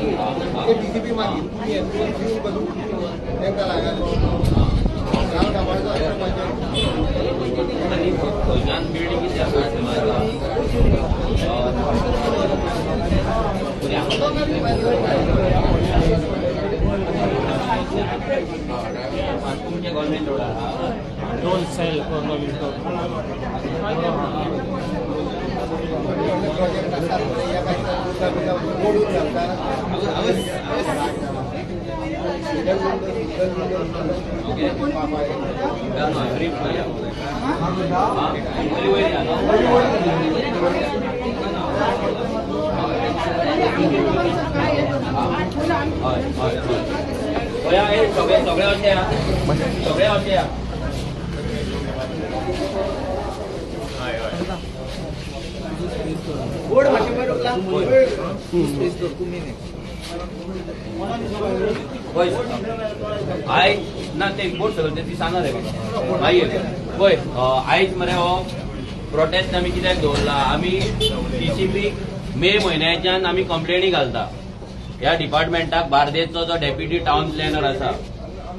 ते टीसीपी मागीर तुमी बसून तांकां लायात गांव सांबाळचो आसता पंचायत. आनी थंयच्यान बिल्डिंग कितें आसा? तुमचे गव्हर्मेंट रोड आहा. Don't sell for government. Project आसतात या काय मोडून घालता. ओके, ब्रीफ करूया. वयली वयली या न्हू. हय हय हय पळया, हे सगळे सगळे अशे आहा, सगळे अशे आहा. बोर्ड मातशें वयर उरला. पळय, आयज ना ते बोर्ड सगळे ते दिसना रे म्हाका. मागीर पळय, आयज मरे हो प्रोटेस्ट आमी कित्याक दवरला? आमी टीसीपी मे म्हयन्याच्यान आमी कंप्लेनी घालता ह्या डिपार्टमेंटाक. बार्देसचो जो डेप्युटी टावन प्लॅनर आसा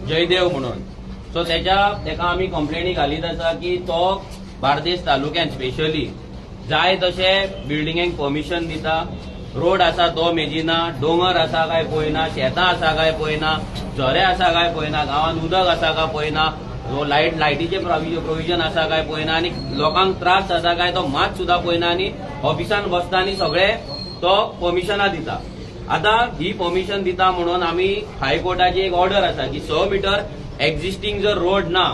जयदेव म्हणून, सो तेका आमी कंप्लेनी घालीत आसा की तो बार्देस तालुक्यान स्पेशली जाय तशे बिल्डिंगेक परमिशन दिता. रोड आसा तो मेजिना, दोंगर आसा काय पळयना, शेतां आसा काय पळयना, झरे आसा काय पळयना, गांवांत उदक आसा काय पळयना, लायटीचे प्रोविजन आसा काय पळयना आनी लोकांक त्रास जाता काय तो मात सुद्दां पळयना आनी ऑफिसान बसता आनी सगळे तो परमिशनां दिता. आतां ही परमिशन दिता म्हणून आमी हायकोर्टाची एक ऑर्डर आसा की 6 मिटर एक्झिस्टींग जर रोड ना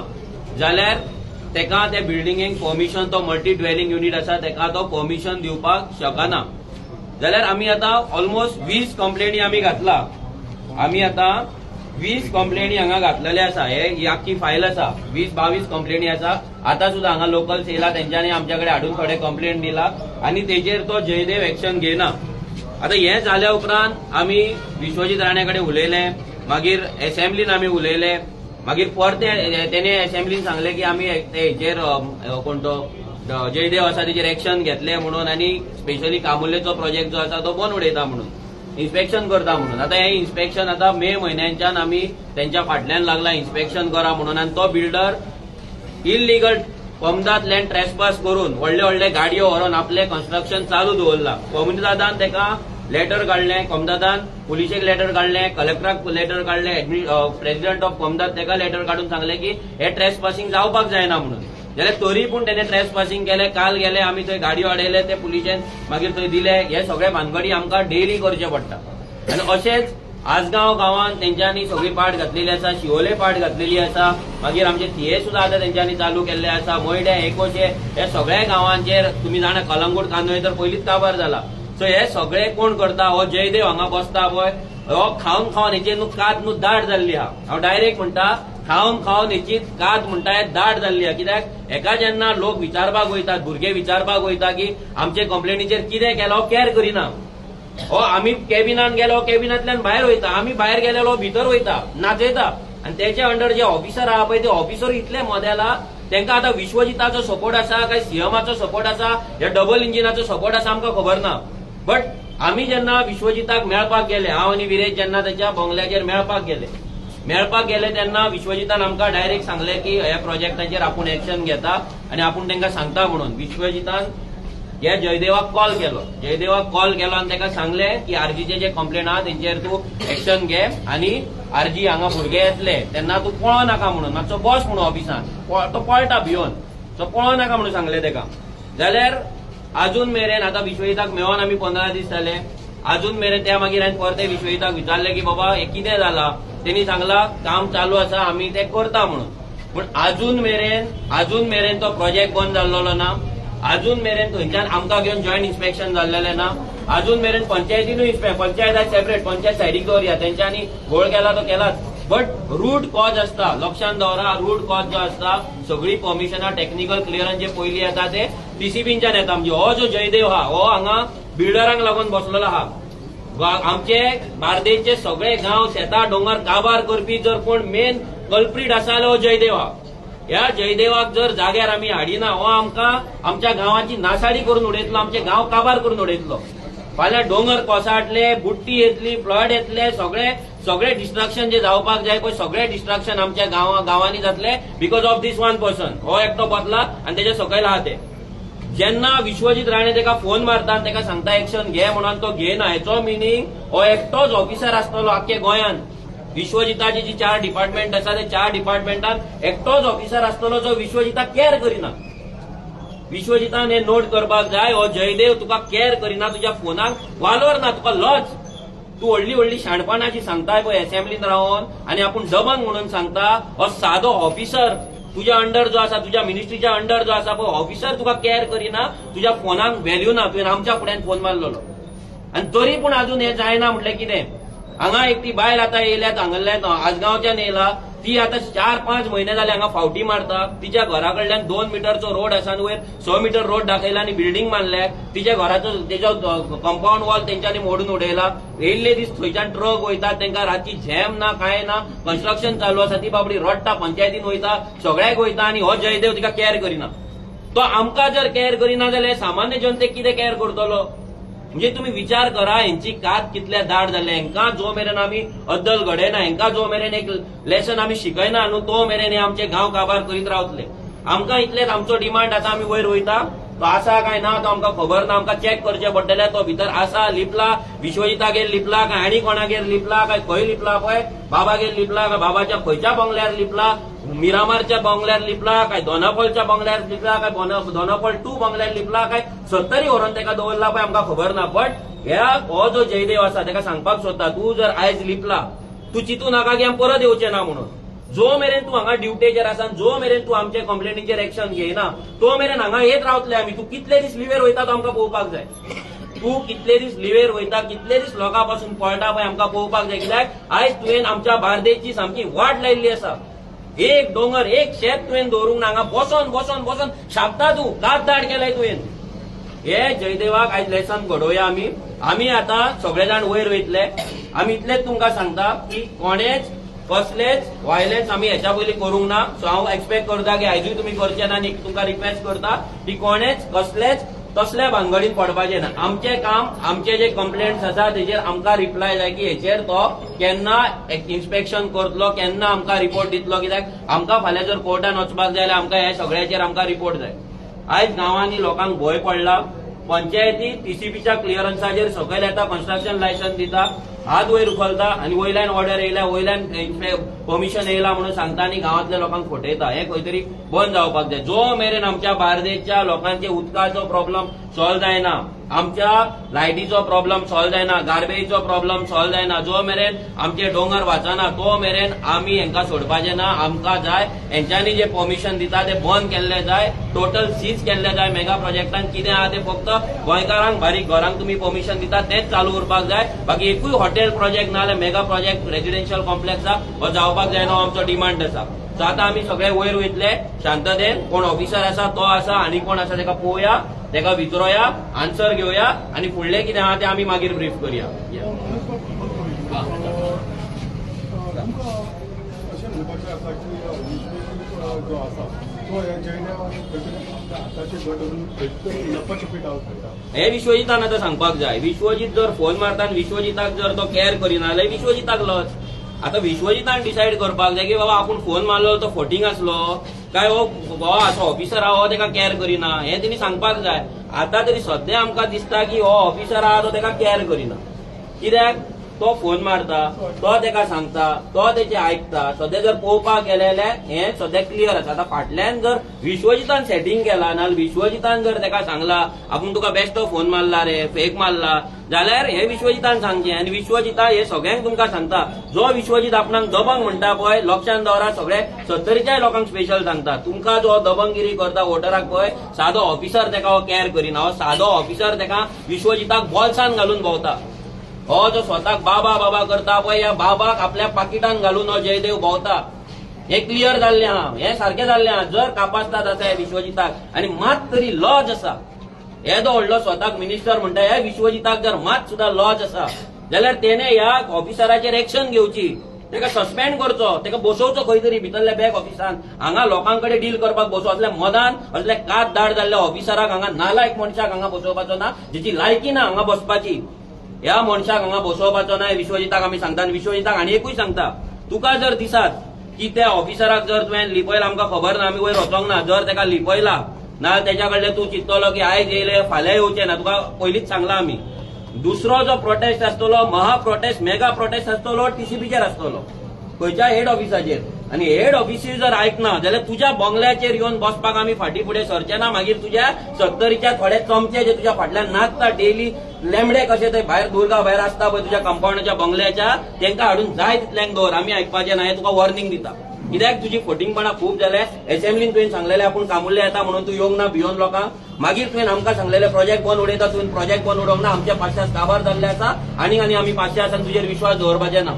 जाल्यार तेका त्या बिल्डिंगेक परमिशन, तो मल्टी ड्वेलिंग युनिट आसा तेका तो परमिशन दिवपाक शकना. जाल्यार आमी आतां ऑलमोस्ट 20 कंप्लेनी आमी घातला. आमी आतां 20 कंप्लेनी हांगा घातलेले आसा. हे ही आख्खी फायल आसा, 20-22 कंप्लेनी आसा. आतां सुद्दां हांगा लोकल्स येयला, तेंच्यांनी आमच्या कडेन हाडून थोडे कंप्लेन दिला आनी तेजेर तो जयदेव एक्शन घेयना. आतां हें जाल्या उपरांत आमी विश्वजीत राणे कडेन उलयले, मागीर एसेंब्लीन आमी उलयले. मागीर परते तेणे एसेंब्लीन सांगले की आमी ते हेचेर, कोण तो जयदेव आसा तेजेर एक्शन घेतले म्हणून आनी स्पेशली कामुर्लेचो प्रोजेक्ट जो आसा तो बंद उडयता म्हणून, इन्स्पेक्शन करता म्हणून. आतां हें इन्स्पेक्शन आतां मे म्हयन्याच्यान आमी तेंच्या फाटल्यान लागला इन्स्पेक्शन करा म्हणून. आनी तो बिल्डर इलिगल कोमदाद लँड ट्रेसपास करून व्हडले व्हडले गाडयो व्हरोन आपलें कन्स्ट्रक्शन चालू दवरला. कोमुनिदादान तेका लेटर काडलें, कोमदादान पुलिशेक लेटर काडलें, कलेक्टराक लेटर काडलें, प्रेसिडेंट ऑफ कोमदाद तेका लेटर काडून सांगलें की हे ट्रेस पासिंग जावपाक जायना म्हणून. जाल्यार तरी पूण तेणे ट्रेस पासिंग केलें. काल गेले आमी थंय, गाडयो अडयले, ते पुलिशेन मागीर थंय दिले. हे सगळे भानगडी आमकां डेली करचे पडटा. आनी अशेंच आजगांव गांवांत तेंच्यांनी सगळी पाट घातलेली आसा, शिवोले पाट घातलेली आसा, मागीर आमचे थिये सुद्दां आतां तेंच्यांनी चालू केल्ले आसा, मयड्या, एकोशे, हे सगळ्या गांवांचेर. तुमी जाणा, कलंगूट, कांदोळे तर पयलींच काबार जाला. सो हे सगळे कोण करता? हो जयदेव हांगा बसता पळय, हो खावन खावन हेची न्हू कात न्हू दाट जाल्ली आहा. हांव डायरेक्ट म्हणटा, खावन खावन हेची कात म्हणटा दाट जाल्ली आहा. कित्याक हेका जेन्ना लोक विचारपाक वयतात, भुरगे विचारपाक वयता की आमचे कंप्लेनीचेर कितें केलां, हो कॅर करिना. हो आमी कॅबिनान गेलो, कॅबिनांतल्यान भायर वयता, आमी भायर गेलेलो भितर वयता, नाचयता. आनी तेच्या अंडर जे ऑफिसर आहा पळय, ते ऑफिसर इतले मोदेला. तांकां आतां विश्वजिताचो सपोर्ट आसा काय सीएमाचो सपोर्ट आसा या डबल इंजिनाचो सपोर्ट आसा, आमकां खबर ना. बट आमी जेन्ना विश्वजिताक मेळपाक गेले, हांव आनी विरेश जेन्ना तेच्या बंगल्याचेर मेळपाक गेले तेन्ना विश्वजितान आमकां डायरेक्ट सांगलें की ह्या प्रोजेक्टाचेर आपूण एक्शन घेता आनी आपूण तांकां सांगता म्हणून. विश्वजितान ह्या जयदेवाक कॉल केलो. जयदेवाक कॉल केलो आनी ताका सांगलें की आरजीचे जे कंप्लेन आहा तेंचेर तूं एक्शन घे आनी आरजी हांगा भुरगे येतले तेन्ना तूं पळो नाका म्हणून, मातसो बस म्हणून ऑफिसान, तो पळटा भियोन, सो पळो नाका म्हणून सांगलें ताका. जाल्यार अजून मेरेन आतां विश्वजिताक मेळोन आमी 15 दीस जाले. अजून मेरेन त्या मागीर हांवें परते विश्वजिताक विचारलें की बाबा, हें कितें जालां? तेणी सांगलां काम चालू आसा, आमी तें करता म्हणून. पूण अजून मेरेन तो प्रोजेक्ट बंद जाल्लो ना. अजून मेरेन थंयच्यान आमकां घेवन जॉयंट इन्स्पेक्शन जाल्लेलें ना. अजून मेरेन पंचायतीनूय, पंचायत आयज सेपरेट, पंचायत सायडीक दवरया, तेंच्यांनी घोळ केला तो केलाच. बट रूट कॉज आसता, लक्षात दवरा, रूट कॉज जो आसता, सगळी परमिशनां, टेक्निकल क्लियरन्स जे पयलीं येता ते टीसीबींच्यान येता. म्हणजे हो जो जयदेव आहा, हो हांगा बिल्डरांक लागून बसलेलो आहा. आमचे बार्देसचे सगळे गांव, शेतां, दोंगर काबार करपी जर कोण मेन कल्प्रीट आसा जाल्यार हो जयदेव आहा. ह्या जयदेवाक जर जाग्यार आमी हाडिना, हो आमकां आमच्या गांवाची नासाडी करून उडयतलो, आमचे गांव काबार करून उडयतलो. फाल्यां दोंगर कोसळटले, बुट्टी येतली, फ्लड येतले, सगळे सगळे डिस्ट्रक्शन जे जावपाक जाय पळय, सगळे डिस्ट्रक्शन आमच्या गांवांनी जातले because of this one person. हो एकटो बसला आनी तेच्या सकयल आहा ते. जेन्ना विश्वजीत राणे तेका फोन मारता आनी तेका सांगता एक्शन घे म्हणून, तो घेना. हेचो मिनींग हो एकटोच ऑफिसर आसतलो आख्खे गोंयान. विश्वजिताची जी चार डिपार्टमेंट आसा, ते चार डिपार्टमेंटान एकटोच ऑफिसर आसतलो जो विश्वजिताक कॅर करिना. विश्वजितान हे नोट करपाक जाय, हो जयदेव तुका कॅर करिना, तुज्या फोनाक वालोर ना, तुका लज. तूं व्हडली व्हडली शाणपणाची सांगताय पळय असेंब्लीन रावन आनी आपूण दबंग म्हणून सांगता. हो सादो ऑफिसर तुज्या अंडर जो आसा, तुज्या मिनिस्ट्रीच्या अंडर जो आसा पळय ऑफिसर, तुका कॅर करिना, तुज्या फोनाक व्हॅल्यू ना. तुवें आमच्या फुड्यान फोन मारलेलो आनी तरी पूण अजून हें जायना म्हटलें कितें? हांगा एक ती बायल आतां येयल्यात हांगल्ल्यान, आजगांवच्यान येयला. ती आतां 4-5 म्हयने जाले हांगा फावटी मारता. तिच्या घरा कडल्यान 2 मिटरचो रोड आसा आनी वयर 6 मिटर रोड दाखयला आनी बिल्डींग बांदल्या. तिच्या घराचो, तेजो कंपाऊंड वॉल तेंच्यांनी मोडून उडयला. येयल्ले दीस थंयच्यान ट्रक वयता, तांकां रातची झेम ना, कांय ना. कन्स्ट्रक्शन चालू आसा. ती बाबडी रडटा, पंचायतीन वयता, सगळ्याक वयता आनी हो जयदेव तिका कॅर करिना. तो आमकां जर कॅर करिना जाल्यार सामान्य जनतेक कितें कॅर करतलो? म्हणजे तुम्ही विचार करा, हेंची कात कितल्या दाट जाल्या. हेंकां जो मेरेन आमी अद्दल घडयना, हेंकां जो मेरेन एक लेसन आमी शिकयना न्हू, तो मेरेन हे आमचे गांव काबार करीत रावतले. आमकां इतलेच आमचो डिमांड. आतां आमी वयर वयता. तो आसा काय ना तो आमकां खबर ना. आमकां चॅक करचें पडटलें, तो भितर आसा, लिपला, विश्वजितागेर लिपला काय आनी कोणागेर लिपला काय खंय लिपला पळय, बाबागेर लिपला काय, बाबाच्या खंयच्या बंगल्यार लिपला, मिरामारच्या बंगल्यार लिपला काय, दोनापोलच्या बंगल्यार लिपला काय, दोनापोल 2 बंगल्यार लिपला काय, सत्तरी व्हरून ताका दवरला पळय, आमकां खबर ना. बट ह्या हो जो जयदेव आसा ताका सांगपाक सोदता, तूं जर आयज लिपला, तूं चिंतू नाका की आमी परत येवचे ना म्हणून. जो मेरेन तूं हांगा ड्युटेचेर आसा आनी जो मेरेन तूं आमचे कंप्लेनीचेर एक्शन घेयना, तो मेरेन हांगा येत रावतले आमी. तूं कितले दीस लिवेर वयता तो आमकां पळोवपाक जाय. तूं कितले दीस लिवेर वयता, कितले दीस लोकां पासून पळटा पळय, आमकां पळोवपाक जाय. कित्याक आयज तुवें आमच्या बार्देची सामकी वाट लायिल्ली आसा. एक दोंगर, एक शेत तुवें दवरूंक ना. हांगा बसोन बसोन बसोन शापता तूं, कात दाट केलाय तुवें. हे जयदेवाक आयज लेसन घडोवया आमी. आमी आतां सगळे जाण वयर वयतले. आमी इतलेच तुमकां सांगता की कोणेच कसलेच व्हायलन्स आमी हेच्या पयलीं करूंक ना. सो हांव एक्सपेक्ट करता की आयजूय तुमी करचे ना आनी तुमकां रिक्वेस्ट करता की कोणेच कसलेच तसल्या भानगडीन पडपाचें ना. आमचें काम, आमचे जे कंप्लेंट्स आसा तेजेर आमकां रिप्लाय जाय की हेचेर तो केन्ना इन्स्पेक्शन करतलो, केन्ना आमकां रिपोर्ट दितलो. कित्याक आमकां फाल्यां जर कोर्टान वचपाक जाय जाल्यार आमकां ह्या सगळ्याचेर आमकां रिपोर्ट जाय. आयज गांवांनी लोकांक भंय पडला. पंचायती टीसीपीच्या क्लियरन्साचेर सकयल येता, कन्स्ट्रक्शन लायसन्स दिता, हात वयर उखलता आनी वयल्यान ऑर्डर येयल्या, वयल्यान परमिशन येयला म्हणून सांगता आनी गांवांतल्या लोकांक फटयता. हें खंय तरी बंद जावपाक जाय. जो मेरेन आमच्या बार्देसच्या लोकांचे उदकाचो प्रॉब्लम सॉल्व जायना, आमच्या लायटीचो प्रॉब्लम सॉल्व जायना, गार्बेजचो प्रॉब्लम सॉल्व जायना, जो मेरेन आमचे दोंगर वाचना, तो मेरेन आमी हांकां सोडपाचे ना. आमकां जाय, हेंच्यांनी जे परमिशन दिता ते बंद केल्ले जाय, टोटल सीज केल्ले जाय. मेगा प्रोजेक्टान कितें आहा ते फक्त गोंयकारांक बारीक घरांक तुमी परमिशन दिता तेंच चालू उरपाक जाय. बाकी एकूय हॉटेल प्रोजेक्ट ना जाल्यार मेगा प्रोजेक्ट रेजिडेन्शियल कॉम्प्लेक्स आहा हो जावपाक जायना, हो आमचो डिमांड आसा. सो आतां आमी सगळे वयर वयतले शांततेन. कोण ऑफिसर आसा तो आसा आनी कोण आसा तेका पळोवया, तेका विचारोया, आन्सर घेवया आनी फुडलें कितें आहा तें आमी मागीर ब्रीफ करया. तुमकां अशें म्हणपाचें आसा की विश्वजीत जो आसा तो ह्या जयदेवान खंय तरी आपल्या हाताचे घट धरून खंय तरी लपाछपी डाव खेळटा? हे विश्वजितान आतां सांगपाक जाय. विश्वजीत जर फोन मारता आनी विश्वजिताक जर तो कॅर करिना जाल्यार विश्वजिताक लज. आतां विश्वजितान डिसायड करपाक जाय की बाबा आपूण फोन मारलो तो फटींग आसलो काय हो हो असो ऑफिसर आहा हो तेका कॅर करिना, हें तेणी सांगपाक जाय. आतां तरी सद्या आमकां दिसता की हो ऑफिसर आहा तो तेका कॅर करिना, कित्याक तो फोन मारता, तो तेका सांगता, तो तेचे आयकता. सद्या जर पळोवपाक गेले जाल्यार हें सद्या क्लियर आसा. आतां फाटल्यान जर विश्वजितान सेटींग केला नाजाल्यार विश्वजितान जर तेका सांगला आपूण तुका बेश्टो फोन मारला रे, फेक मारला, जाल्यार हे विश्वजितान सांगचें. आनी विश्वजिता हे सगळ्यांक तुमकां सांगता, जो विश्वजीत आपणाक दबंग म्हणटा पळय, लक्षान दवरा, सगळे सत्तरीच्याय लोकांक स्पेशल सांगता, तुमकां जो दबंगिरी करता वोटराक पळय, सादो ऑफिसर तेका हो कॅर करिना. हो सादो ऑफिसर तेका विश्वजिताक बॉल्सान घालून भोंवता. हो जो स्वताक बाबा बाबा करता पळय, ह्या बाबाक आपल्या पाकिटान घालून हो जयदेव भोंवता. हे क्लियर जाल्लें आहा, हें सारकें जाल्लें आहा. जर कापास्ताद आसा ह्या विश्वजिताक आनी मात तरी लॉज आसा, येदो व्हडलो स्वताक मिनिस्टर म्हणटा, ह्या विश्वजिताक जर मात सुद्दां लॉज आसा जाल्यार तेणे ह्या ऑफिसराचेर एक्शन घेवची. तेका सस्पेंड करचो, तेका बसोवचो खंय तरी भितरल्या बॅक ऑफिसान. हांगा लोकां कडेन डील करपाक बसो असल्या मदान, असल्या कात दाड जाल्ल्या ऑफिसराक, हांगा नालायक मनशाक हांगा बसोवपाचो ना, जेची लायकी ना हांगा बसपाची. ह्या मनशाक हांगा बसोवपाचो ना. विश्वजिताक आमी सांगता आनी विश्वजिताक आनी एकूय सांगता, तुका जर दिसात की त्या ऑफिसराक जर तुवें लिपयला, आमकां खबर ना, आमी वयर वचोंक ना, जर तेका लिपयला ना, तेच्या कडले तूं चिंततलो की आयज येयले फाल्यां येवचे ना, तुका पयलींच सांगला आमी. दुसरो जो प्रोटेस्ट आसतलो, महा प्रोटेस्ट, मेगा प्रोटेस्ट आसतलो, टीसीपीचेर आसतलो, खंयच्या हेड ऑफिसाचेर. आनी हेड ऑफिसी जर आयकना जाल्यार तुज्या बंगल्याचेर येवन बसपाक आमी फाटीं फुडें सरचे ना. मागीर तुज्या सत्तरीच्या थोडे चमचे जे तुज्या फाटल्यान नाचता डेली लेमडे कशे, ते भायर दुर्गा भायर आसता पळय तुज्या कंपाऊंडाच्या बंगल्याच्या, तांकां हाडून जाय तितल्यांक दवर, आमी आयकपाचें ना. हें तुका वॉर्निंग दिता, कित्याक तुजी फटींगपणां खूब जाले. एसेंब्लीन तुवें सांगलेलें आपूण कामुर्ले येता म्हणून, तूं येवंक ना भियोन लोकांक. मागीर तुवें आमकां सांगलेलें प्रोजेक्ट बंद उडयता. तुवें प्रोजेक्ट बंद उडोवंक ना. आमचे पासियेंस काबार जाल्ले आसा आनी आनी आमी पासियेंस आनी तुजेर विश्वास दवरपाचे ना.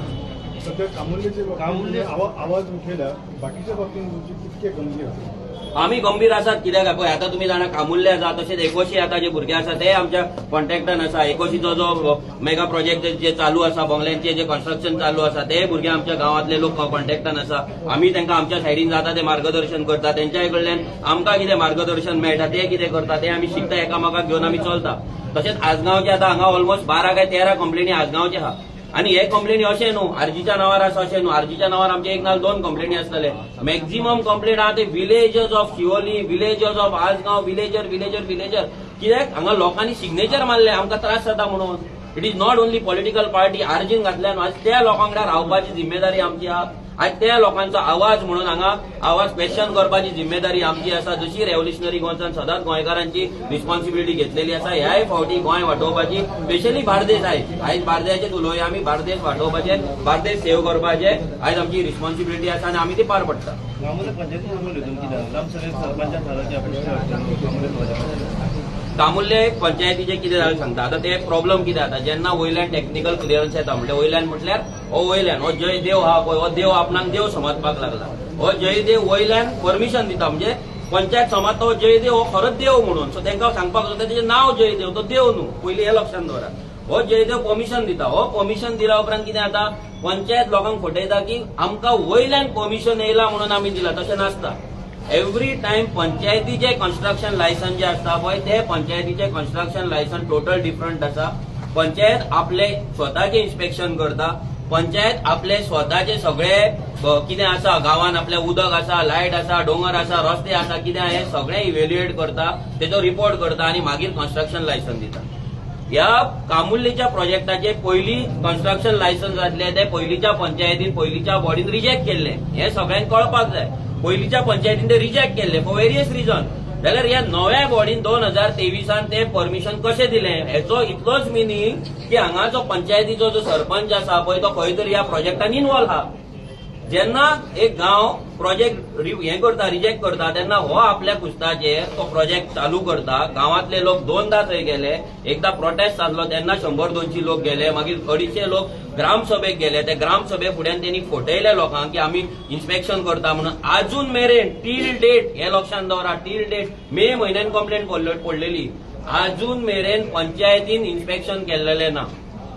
सध्या कामुर्लेचे बाबतीत आवाज उठयला, बाकीच्या बाबतीत तुमची कितके गंभीर आसा? आमी गंभीर आसात. कित्याक पळय, आतां तुमी जाणा, कामुर्ले आसा, तशेंच एकोशी आतां जे भुरगे आसा ते आमच्या कॉन्टॅक्टान आसा. एकोशीचो जो मेगा प्रोजेक्ट जे चालू आसा, बंगल्यांचे जे कन्स्ट्रक्शन चालू आसा, ते भुरगे आमच्या गांवांतले लोक कॉन्टॅक्टान आसा. आमी तांकां आमच्या सायडीन जाता ते मार्गदर्शन करता. तेंच्या कडल्यान आमकां कितें मार्गदर्शन मेळटा, ते कितें करता ते आमी शिकता, एकामेकाक घेवन आमी चलता. तशेंच आजगांवचे आतां हांगा ऑलमोस्ट 12 काय 13 कंप्लेनी आजगांवचे आहा. आनी हे कंप्लेनी अशें न्हू आरजीच्या नांवार आसा, अशें न्हू. आरजीच्या नांवार आमचे एक ना दोन कंप्लेनी आसतले. मॅक्झिमम कंप्लेन आहा ते villagers of Siolim, villagers of Ajgaon, villager, villager, villager. कित्याक हांगा लोकांनी सिग्नेचर मारले आमकां त्रास जाता म्हणून. It is not only political party. आरजीन घातल्यान आज त्या लोकां वांगडा रावपाची जिम्मेदारी आमची आहा. आज त्या लोकांचो आवाज म्हणून हांगा आवाज क्वेश्चन करपाची जिम्मेदारी आमची आसा. जशी रेव्होल्युशनरी गोंयसान सदांच गोंयकारांची रिस्पॉन्सिबिलिटी घेतलेली आसा, ह्याय फावटी गोंय वाटोवपाची, स्पेशली बार्देस, आयज आयज बार्देसाचेच उलोवया आमी. बार्देस वाटोवपाचे, बार्देस सेव्ह करपाचे आयज आमची रिस्पॉन्सिबिलिटी आसा आनी आमी ती पार पडटा. कामुर्ले पंचायती उलयतून कितें ग्रामसभेत सरपंचान थारावची अपेक्षा कामुर्ले पंचायती? कामुर्ले पंचायतीचे कितें जालें सांगता. आतां ते प्रॉब्लम कितें जाता, जेन्ना वयल्यान टॅक्निकल क्लियरन्स येता, म्हणल्यार वयल्यान म्हटल्यार हो वयल्यान हो जयदेव आहा पळय, हो देव आपणाक देव समजपाक लागला. हो जयदेव वयल्यान परमिशन दिता, म्हणजे पंचायत समज तो जयदेव हो खरोच देव म्हणून. सो तांकां सांगपाक जाता, तेजें नांव जयदेव, तो देव न्हू, पयलीं हें लक्षांत दवरा. हो जयदेव परमिशन दिता. हो परमिशन दिल्या उपरांत कितें जाता, पंचायत लोकांक फटयता की आमकां वयल्यान परमिशन येयला म्हणून आमी दिला. तशें नासता. एवरी टायम पंचायतीचे कन्स्ट्रक्शन लायसन जे आसता पळय, ते पंचायतीचे कन्स्ट्रक्शन लायसन टोटल डिफरंट आसा. पंचायत आपले स्वताचे इन्स्पेक्शन करता. पंचायत आपले स्वताचे सगळे कितें आसा गांवान, आपले उदक आसा, लायट आसा, दोंगर आसा, रस्ते आसा, कितें आहा हें सगळें इव्हेल्युएट करता, तेजो रिपोर्ट करता आनी मागीर कन्स्ट्रक्शन लायसन दिता. ह्या कामुर्लेच्या प्रोजेक्टाचे पयली कन्स्ट्रक्शन लायसन्स जातले ते पयलीच्या पंचायतीन, पयलीच्या बॉडीन रिजेक्ट केल्ले. हे सगळ्यांक कळपाक जाय. पयलीच्या पंचायतीन ते रिजेक्ट केल्ले फॉर वेरियस रिजन. जाल्यार ह्या नव्या बॉडीन 2023 ते परमिशन कशें दिलें? हेचो इतलोच मिनींग की हांगा जो पंचायतीचो जो सरपंच आसा पळय, तो खंय तरी ह्या प्रोजेक्टान इनवॉल्व आहा. जेन्ना एक गांव प्रोजेक्ट हें करता, रिजेक्ट करता, तेन्ना हो आपल्या कुस्ताचेर तो प्रोजेक्ट चालू करता. गांवांतले लोक दोनदा थंय गेले. एकदा प्रोटेस्ट जाल्लो तेन्ना 100-200 लोक गेले, मागीर 250 लोक ग्रामसभेक गेले. ते ग्रामसभे फुड्यान त्यांनी फटयले लोकांक की आमी इन्स्पेक्शन करता म्हणून. अजून मेरेन, टील डेट, हे लक्षात दवरा, टील डेट मे म्हयन्यान कंप्लेन पडलेली, अजून मेरेन पंचायतीन इन्स्पेक्शन केल्लेलें ना.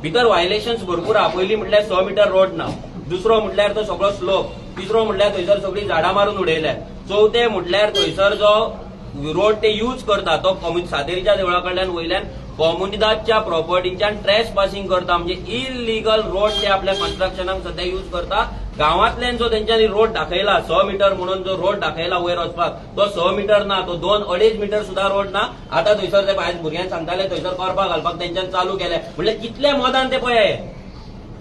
भितर व्हायलेशन्स भरपूर आहा. पयलीं म्हटल्यार 6 मिटर रोड ना, दुसरो म्हटल्यार तो सगळो स्लोप, तिसरो म्हटल्यार थंयसर सगळीं झाडां मारून उडयल्यात, चवथे म्हटल्यार थंयसर जो रोड ते यूज करता तो सातेरीच्या देवळा कडल्यान वयल्यान कोमुनिदादच्या प्रॉपर्टीच्यान ट्रेस पासिंग करता, म्हणजे इलिगल रोड ते आपल्या कन्स्ट्रक्शनाक सध्या यूज करता. गांवांतल्यान जो तेंच्यांनी रोड दाखयला, 6 मिटर म्हणून जो रोड दाखयला वयर वचपाक, तो 6 मिटर ना, तो 2-2.5 मिटर सुद्धा रोड ना. आता थंयसर ते भायर भुरग्यांक सांगताले, थंयसर करपा घालपाक तेंच्यान चालू केले. म्हणल्यार कितले मदान ते पळय,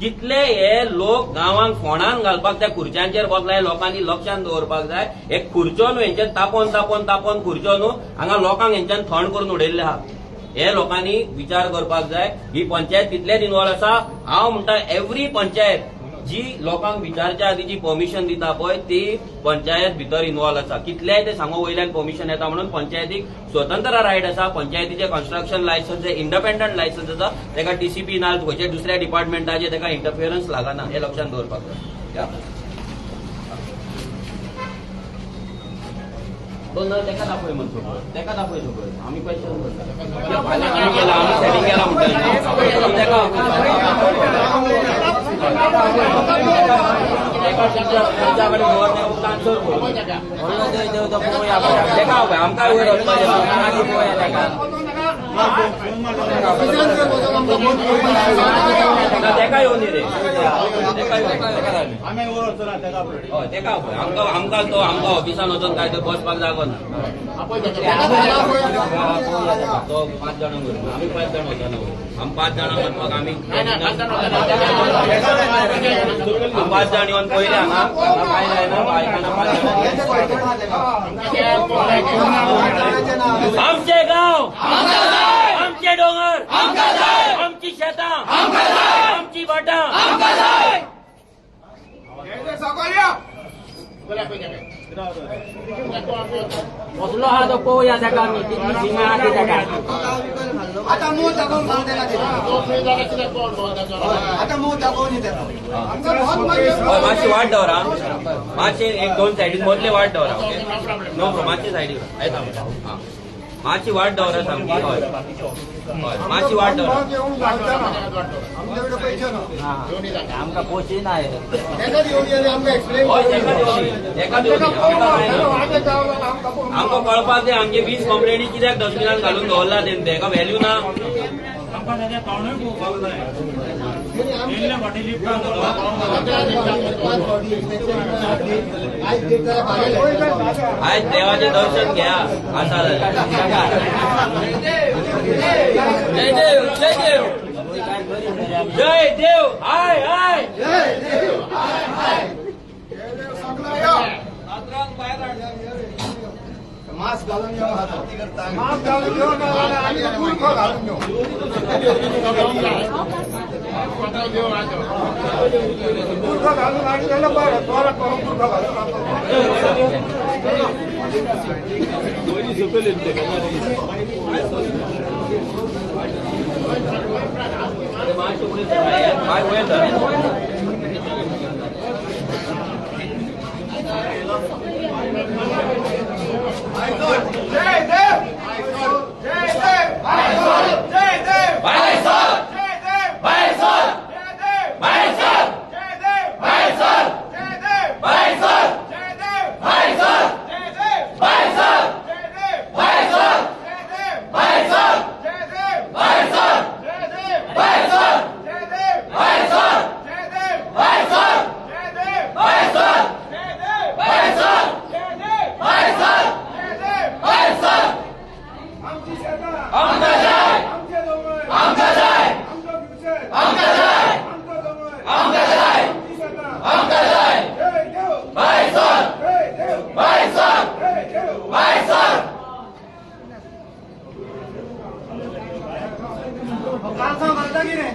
कितले हे लोक गांवांक फोंडान घालपाक त्या खुर्च्यांचेर बसला, हे लोकांनी लक्षात दवरपाक जाय. हे खुर्च्यो न्हू, हेंच्यान तापोन तापोन तापोन खुर्च्यो न्हू, हांगा लोकांक हेंच्यान थंड करून उडयल्ले आहा. हे लोकांनी विचार करपाक जाय. ही पंचायत तितलेच इनवॉल्व आसा. हांव म्हणटा, एवरी पंचायत जी लोकांक विचारच्या आदी जी परमिशन दिता पळय, ती पंचायत भितर इनवॉल्व आसा. कितलेय ते सांगो वयल्यान परमिशन येता म्हणून, पंचायतीक स्वतंत्र रायट आसा. पंचायतीचे कन्स्ट्रक्शन लायसन्स जे इंडिपेंडंट लायसन्स आसा, ताका टीसीपी ना खंयच्या दुसऱ्या डिपार्टमेंटाचे ताका इंटरफियरन्स लागना, हे लक्षात दवरपाक जाय. या. तो ना तेका दाखय म्हण सगळं, तेका दाखय सगळं. आमी क्वेश्चन करता, फाल्यां आमी केला, आमी सेटिंग केला म्हणटा तेका. आमकां वयर वचपाचें तेका येवन रे, तेका तेका आमकां आमकां तो आमकां ऑफिसान वचून काय तो बसपाक जागो ना. तो 5 जाणांक वयर, आमी 5 जाण वचना वयर, आमी 5 जाणांक वचपाक आमी 5 जाण येवन पयले हांगा हांगा कांय जायना, आयकना 5 जाण. आमचे गांव, आमचे डोंगर, आमची शेतां, आमची भाटां. कसलो आहा तो पळोवया ताका आमी कितली शिंगां आहा ती ताका. आतां मूळ दाखोवन घालून तेका, आतां मूळ दाखोवन तेका. मातशी वाट दवरा, मातशे 1-2 सायडीन मदले वाट दवरा. Okay, no problem. मातशी सायडीन येता, मातशी वाट दवरा सामकी. हय हय, मातशी वाट दवरा. आमच्याकडे पैसे ना, आमकां पोशी ना. तेका दिवन आमकां एक्सप्लेन. हय, तेका दिवनी, तेका दिवनी. आमकां कळपाक जाय आमचे 20 कंप्लेनी कित्याक डस्टबिनान घालून दवरला तें, तेका व्हॅल्यू ना. आयज देवाचें दर्शन घ्या आसा जाल्यार. जय देव, जय देव, जय देव. हाय हाय. मास्क घालून येऊ, मास्क घालून घेऊ आणि बुरखो घालून घेऊ, बुरखो घालून आणि त्याला बरं बरं करून बुरखो घालून. जय देव, जय देव, जय देव, जय देव, जय देव, जय देव, जय देव, जय देव, जय देव, जय देव, जय देव, जय देव, जय देव, जय देव, जय देव, जय देव, जय देव, जय देव, जय देव. आमची शेतां, आमचे दोंगर, आमचो फ्युचर, आमचो दोंगर, आमची शेतां. जय देव, जय देव, जय देव. कालसांव घालता कितें?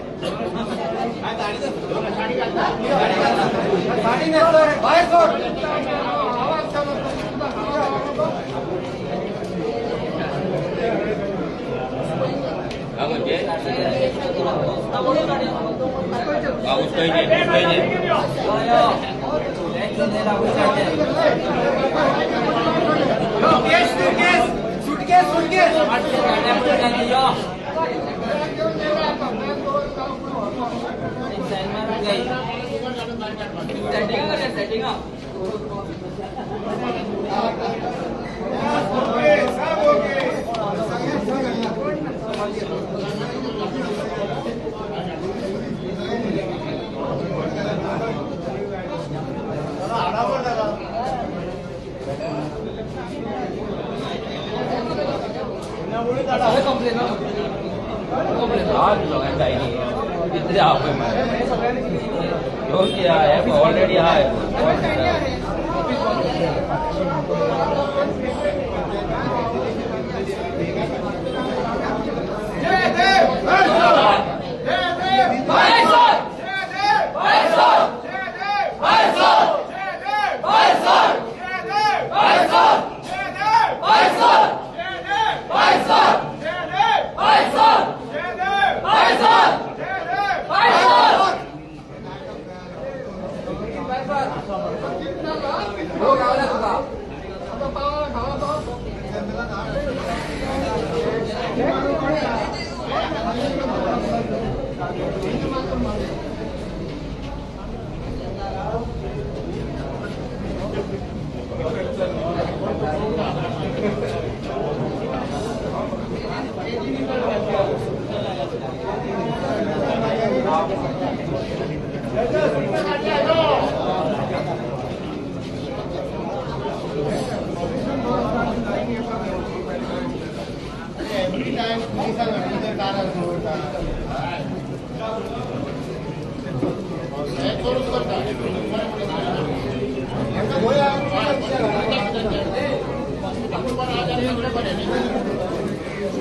साडी न्हेसलो रे, भायर सोड. पाऊस पाहिजे, पाहिजे. केस तू केस, सुटकेस सुटकेस. ओके, सब ओके. ऑलरेडी हाय. जय देव, जय देव, जय देव, जय देव, जय देव, जय देव, जय देव, जय देव, जय देव, जय देव, जय देव.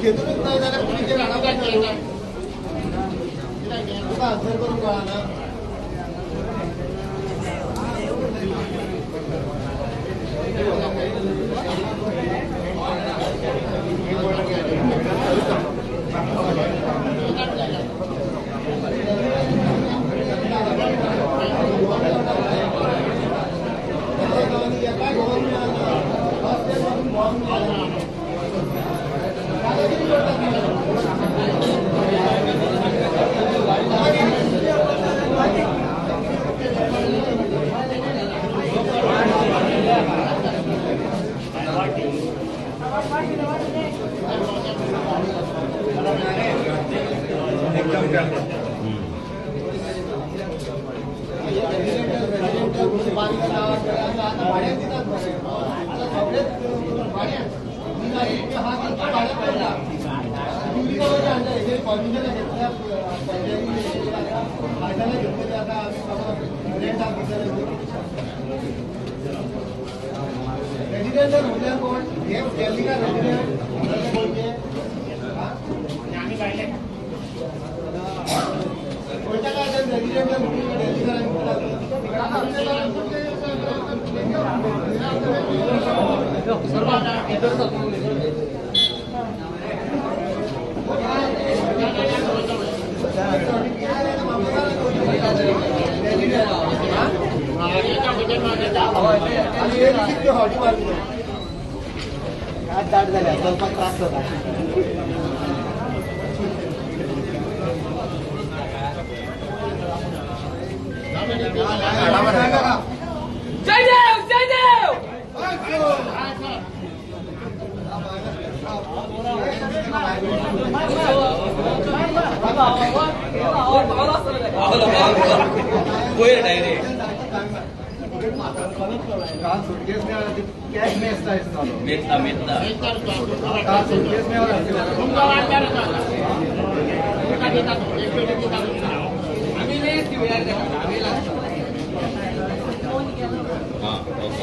घेतूनच नाही जाल्यार पुलिसेर हाडप तुका आन्सर करूंक कळना. रेजिडेंट म्हणल्यार कोण हे दिल्लीकार रेजिडेंट कोणचे कोणत्या काय रेजिडेंट म्हणून दिल्लीकार. दाट झाल्या चलपाक त्रास जाता. जय देव जय देव. वयर डायरेक्ट मेतना मेतना हां ओके.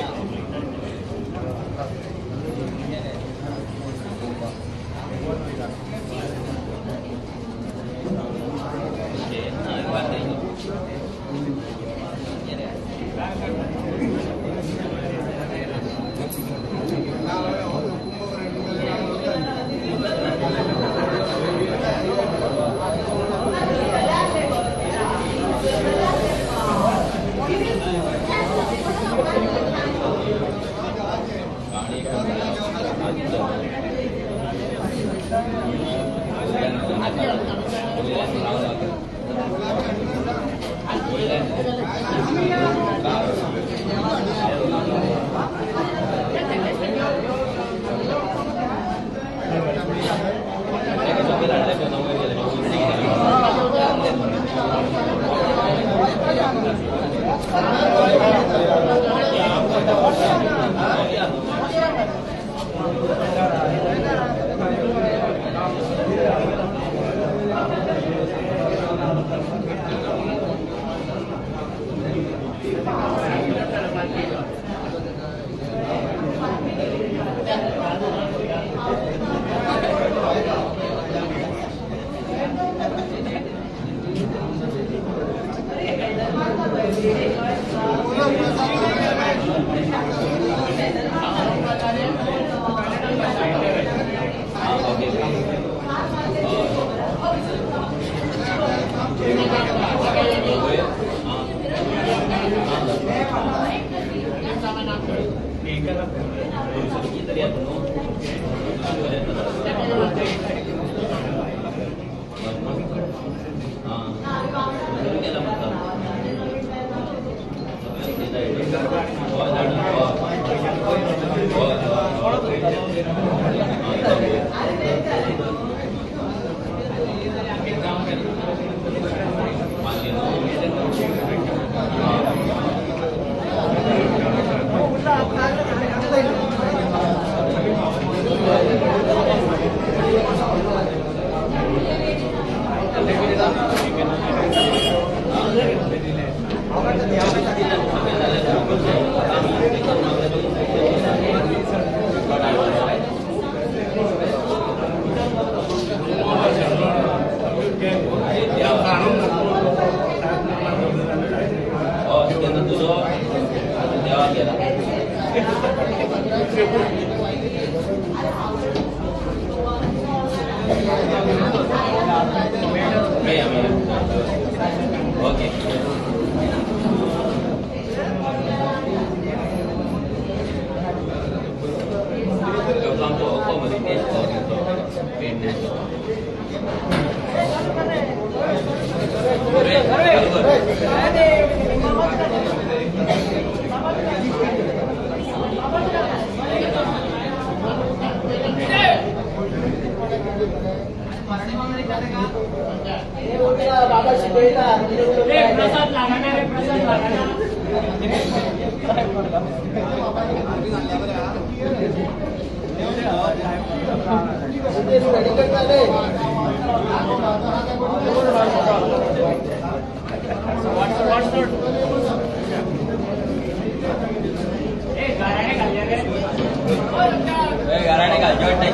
घराणे घालचे वाटतं.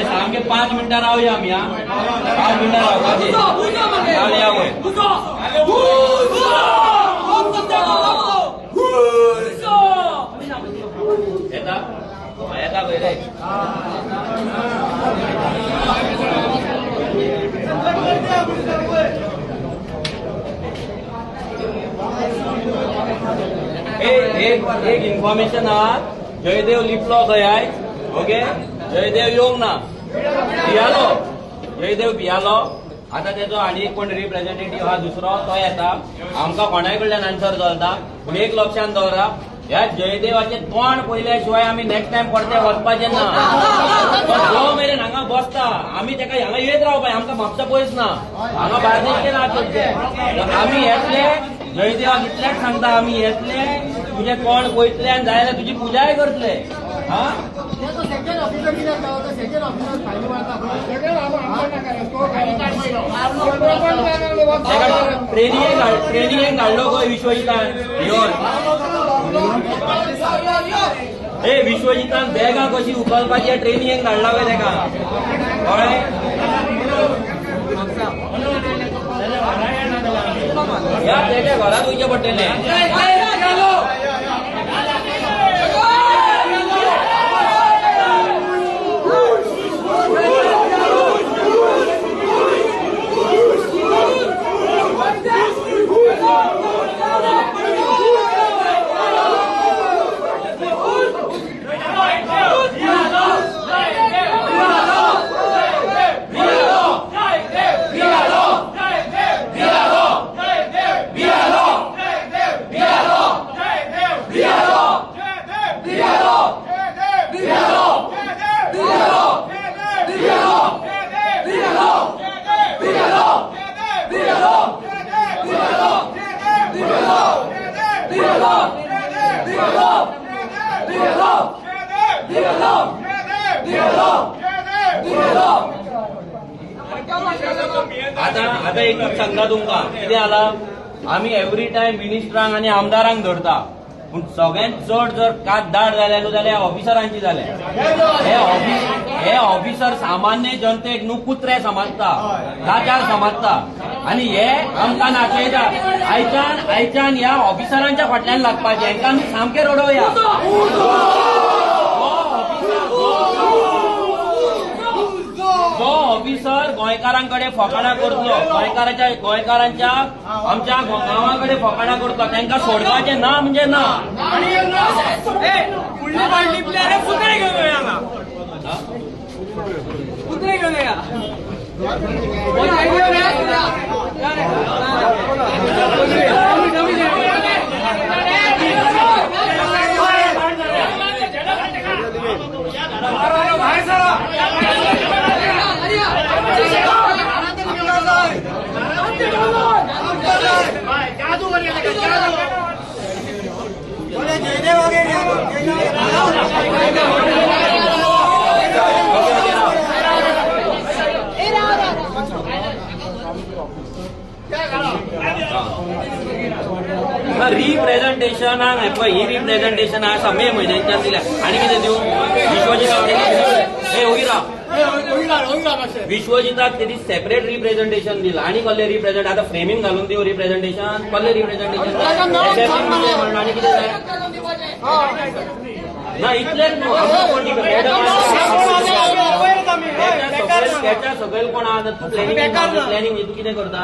सामके 5 मिनटां रावया आमी, 5 मिनटां रावपाचे. येता येता पळय. एक इन्फॉर्मेशन आहा, जयदेव लिपलो खंय आयज. ओके, जयदेव येवंक ना, भियालो. जयदेव भियालो. आता तेजो आनी एक कोण रिप्रेझेंटेटिव्ह आहा दुसरो, तो येता. आमकां कोणाय कडल्यान आन्सर चलता, पूण एक लक्षांत दवरा, ह्या जयदेवाचें तोंड पळयल्या शिवाय आमी नेक्स्ट टायम परते वचपाचें ना. जो मेरेन हांगा बसता आमी तेका हांगा येत रावपाय. आमकां म्हापसा पयस ना, हांगा बार्देशचे ना. आमी येतले जयदेवाक इतलेंच सांगता, आमी येतले तुजें तोंड पळयतले आनी जाय जाल्यार तुजी पुजाय करतले. हा, सेकंड ऑफिसर कित्याक गावता? सेकंड ऑफिसर फायली मारता. ट्रेनिंगेक ट्रेनिंगेक धाडलो खंय विश्वजितान येवन. ए विश्वजितान बॅगां कशी उखलपाची ट्रेनिंगेक धाडला खंय तेका, कळ्ळें? ह्या तेच्या घरात वयचें पडटलें. आता आता एकूच सांगता तुमकां कितें जाला, आमी एवरी टायम मिनिस्टरांक आनी आमदारांक धरता, पूण सगळ्यांत चड जर कात दाड जाल्या न्हू जाल्यार ऑफिसरांची जाल्या. हे ऑफिसर सामान्य जनतेक न्हू कुत्रे समजता, लाचार समजता आनी हे आमकां नाचयता. आयच्यान ह्या ऑफिसरांच्या फाटल्यान लागपाचें, हांकां आमी सामकें रडोवया. जो ऑफिसर गोंयकारांकडे फकाणां करतलो, गोंयकारांच्या आमच्या गांवाकडे फकाणां करतलो, तांकां सोडपाचें ना म्हणजे ना. कुत्रे घेऊन या. रिप्रेझेंटेशनाक पळय, ही रिप्रेझेंटेशन आसा मे म्हयन्याच्यान दिल्या आनी कितें दिवं विश्वजिताक? हे ओगी राव. विश्वजिताक तेणी सेपरेट रिप्रेझेंटेशन दिलां आनी कसलें रिप्रेझेंट आतां फ्रेमींग घालून दिवं रिप्रेझेंटेशन, कसलें रिप्रेझेंटेशन म्हणून आनी कितें जाय ना इतलेंच न्हू. त्याच्या सकयल कोण आहा? तूं प्लॅनिंग प्लॅनिंग तूं कितें करता,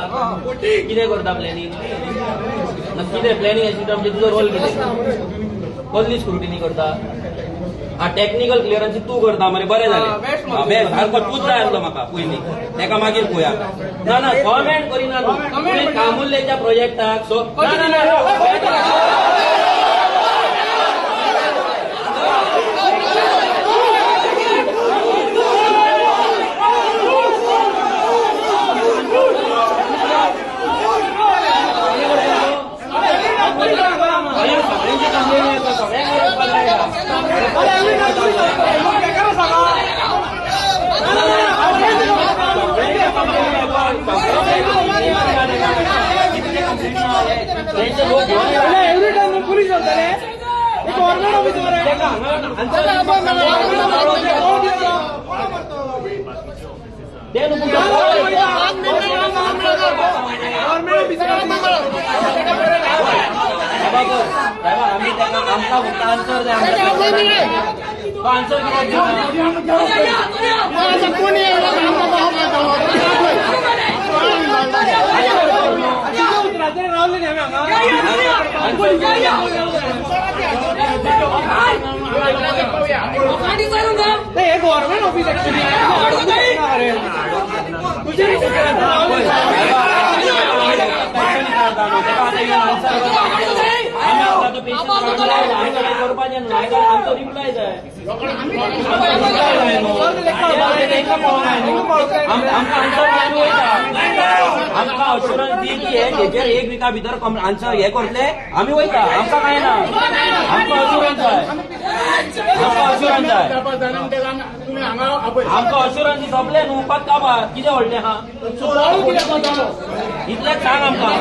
कितें करता प्लॅनिंग? कितें प्लॅनिंग असिस्टंट म्हणजे तुजो रोल कितें? कसली स्क्रुटिनी करता? हा, टॅक्निकल क्लियरन्स तूं करता मरे, बरें जालें, बेस्ट, सारको तूंच जाय आसलो म्हाका पयलीं, तेका मागीर पळोवया. ना ना कॉमेंट करिना तूं कामुल्लेच्या प्रोजेक्टाक. सो ना ना एवरी टायम पुलीस चलतले, गव्हर्नमेंट ऑफिसर. आमी आमकां फक्त आन्सर जाय, आन्सर कितें गव्हर्नमेंट ऑफिस एक्चुअली. आमचो रिप्लाय जाय, आमकां अश्युरन्स दी की हे हेजेर एक विका भितर आन्सर हे करतले, आमी वयता, आमकां कांय ना, आमकां अश्युरन्स जाय. आमकां अश्युरन्स जाय. आमकां अश्युरन्स सोंपलें न्हू, पात काबार कितें व्हडलें आहा इतलेंच सांग आमकां.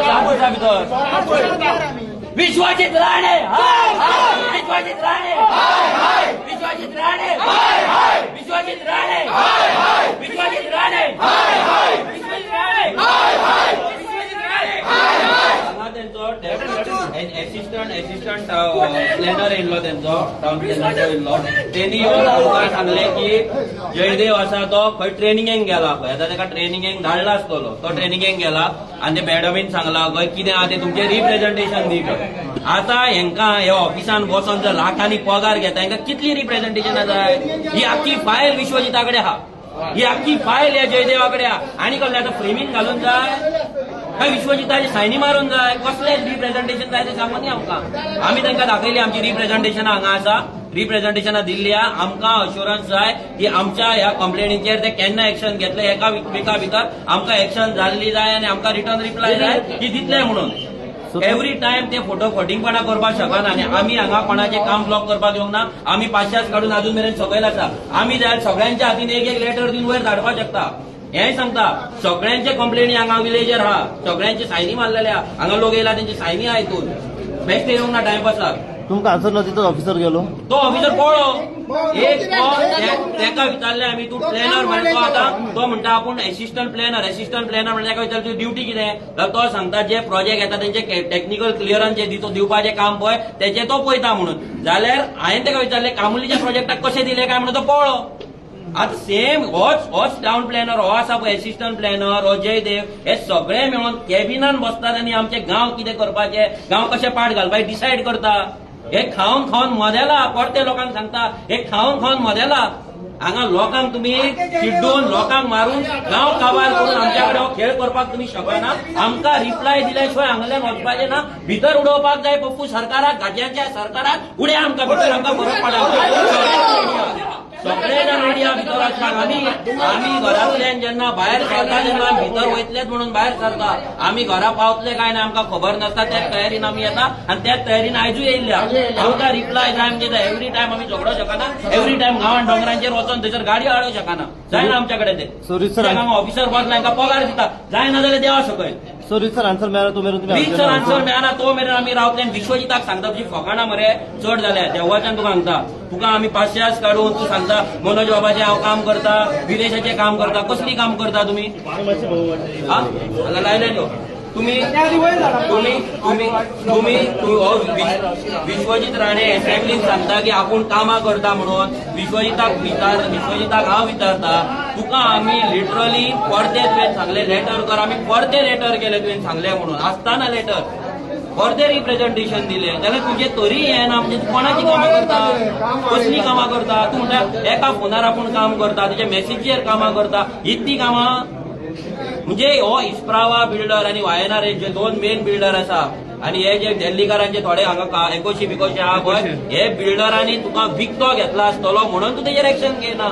7 दिसां भितर. विश्वजीत राणे, विश्वजीत राणे, विश्वजीत राणे, विश्वजीत राणे, विश्वजीत राणे, विश्वजीत राणे, विश्वजीत राणे. हांगा तेंचो एसिस्टंट प्लॅनर येयल्लो, तेंचो टावन प्लॅनर येयल्लो. तेणी येवन आमकां सांगलें की जयदेव आसा तो खंय ट्रेनिंगेक गेला खंय. आतां ताका ट्रेनिंगेक धाडला आसतलो, तो ट्रेनिंगेक गेला. आनी ते मॅडमीन सांगला खंय कितें आहा तें तुमचें रिप्रेझेंटेशन दी खंय. आतां हेंकां हे ऑफिसान बसोन जर लाखांनी पगार घेता, हेंकां कितली रिप्रेझेंटेशनां जाय? ही आख्खी फायल विश्वजिता कडेन आहा, ही आख्खी फायल ह्या जयदेवा कडेन आहा. आनी कसलें आतां फ्रेमीन घालून जाय काय विश्वजिताची सायनी मारून जाय? कसलें रिप्रेझेंटेशन जाय तें सांगून आमकां. आमी तांकां दाखयली आमची रिप्रेझेंटेशनां हांगा आसा, रिप्रेझेंटेशनां दिल्ली आहा. आमकां अश्युरन्स जाय की आमच्या ह्या कंप्लेनीचेर ते केन्ना एक्शन घेतले. एका विका भितर आमकां एक्शन जाल्ली जाय आनी आमकां रिटर्न रिप्लाय जाय की दितले म्हणून. एवरी टायम ते फोटो फटींगपणा करपाक शकना. आनी आमी हांगा कोणाचें काम ब्लॉक करपाक येवंक ना. आमी पाशास काडून अजून मेरेन सकयल आसा. आमी जाय सगळ्यांच्या हातीन एक एक लेटर दिवन वयर धाडपाक शकता. हेंय सांगता, सगळ्यांचे कंप्लेनी हांगा विलेजर आहा, सगळ्यांचे सायनी मारलेले आहा. हांगा लोक येयला, तेंची सायनी आहा. हितून बेश्टे येवंक ना टायमपासाक. तुमकां आन्सर ना, तितूच ऑफिसर गेलो. तो ऑफिसर पळो एक तेका विचारलें आमी, तूं प्लॅनर मरे? तो आतां तो म्हणटा आपूण एसिस्टंट प्लॅनर. एसिस्टंट प्लॅनर म्हणल्यार तेका विचारलें, तुजी ड्युटी कितें? जाल्यार तो सांगता, जे प्रोजेक्ट येता तेंचे टॅक्निकल क्लियरन्स जे दितो दिवपाचें काम पळय तेचें तो पळयता म्हणून. जाल्यार हांवें तेका विचारलें, कामुलीच्या प्रोजेक्टाक कशें दिलें काय म्हणून, तो पळो. आतां सेम होच होच टावन प्लॅनर हो आसा पळय, एसिस्टंट प्लॅनर हो जयदेव, हे सगळे मेळून कॅबिनान बसतात आनी आमचे गांव कितें करपाचे, गांव कशें पाट घालपाचें डिसायड करता. हे खावन खावन मदेला. परते लोकांक सांगता, हे खावन खावन मदेला. हांगा लोकांक तुमी चिड्डून, लोकांक मारून, गांव काबार करून आमच्या कडेन हो खेळ करपाक तुमी शकना. आमकां रिप्लाय दिल्या शिवाय हांगाल्यान वचपाचें ना. भितर उडोवपाक जाय पप्पू सरकाराक, गाद्यांच्या सरकाराक उडया आमकां भितर. आमकां फरक पडना. सगळे जाण रेडी आहा भितर वचपाक. आमी आमी घरांतल्यान जेन्ना भायर सरता तेन्ना आमी भितर वयतलेच म्हणून भायर सरता. आमी घरा पावतले काय ना आमकां खबर नासता. त्याच तयारीन आमी येता आनी त्याच तयारीन आयजूय येयल्ल्या. आमकां रिप्लाय जाय. म्हणजे एवरी टायम आमी झगडो शकना. एवरी टायम गांवान दोंगरांचेर वचोन थंयसर गाडी हाडूंक शकना. जायना आमच्या कडेन ते. सो रितसर हांगा ऑफिसर बसला, हांकां पगार दिता. जायना जाल्यार देवा सकयल. सो रितसर आन्सर मेळ्ळा तो मेरेन तुमी रितसर आन्सर मेळना तो मेरेन आमी रावतले. आनी विश्वजिताक सांगता, तुजी फकाणां मरे चड जाल्या. देवाच्यान तुका सांगता, तुका आमी पाशास काडून तूं सांगता मनोज बाबाचें हांव काम करता, विदेशाचें काम करता. कसली काम करता तुमी? हा, हांगा लायले न्हू तुम्ही तुम्ही तुम्ही तुम्ही तू हो विश्वजीत राणे असेंब्लीन सांगता की आपूण कामां करता म्हणून. विश्वजिताक विचार, विश्वजिताक हांव विचारता, तुका आमी लिटरली परते तुवें सांगले लेटर कर, आमी परते लेटर केले तुवें सांगले म्हणून आसतना लेटर, परते रिप्रेझेंटेशन दिले, जाल्यार तुजें तरी हें ना. म्हणजे तूं कोणाची कामां करता? कसली कामां करता तूं? म्हणटा एका फोनार आपूण काम करता, तुज्या मेसेजीर कामां करता. हीच ती कामां? म्हणजे हो इस्प्रावा बिल्डर आनी वायनार जे दोन मेन बिल्डर आसा आनी हे जे दिल्लीकारांचे थोडे हांगा एकोशी बिकोशी आहा पळय, हे बिल्डरांनी तुका विकतो घेतला आसतलो म्हणून तूं तेजेर एक्शन घेयना.